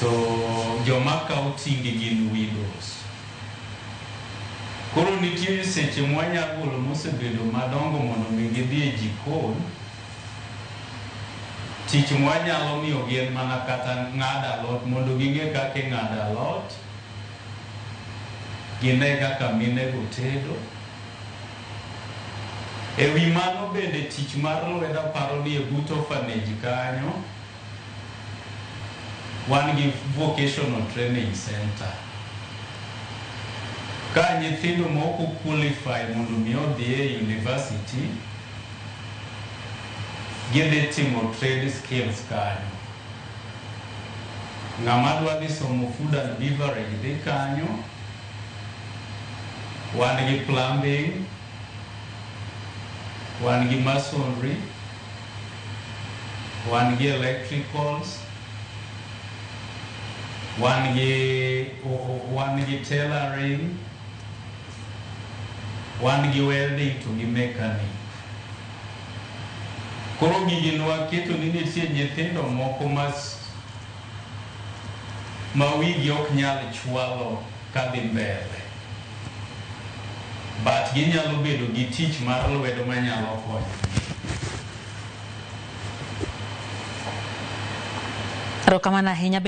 To joma kawo tinggi gin widows. Koro nitie seche mwanya golo mosebedo madongo mondo mi gidhi e jikon. Tich mwanyalo miyogi en mana kata ng'ado alot mondo ging'e kaka ing'ado alot, gine kaka minego tedo. E wi mano bende tich mar lwedo aparo ni e but orphanage kanyo wan gi vocational training center. Ka nyithindo ma ok o qualify mondo mi odhi e university, gidhi timo trade skills kanyo. Ng'ama dwa dhi somo food and beverage dhi kanyo. Wan gi plumbing, wan gi masonry, wan gi electricals, wan gi tailoring, wan gi welding to gi mechanic. Koro gigi nwaketo ni nitie nyithindo moko ma wigi ok nyal chwalo kadhi mbele. But ginyalo bedo gi tich mar lwedo manyalo konyogi. Erokamano ahinya.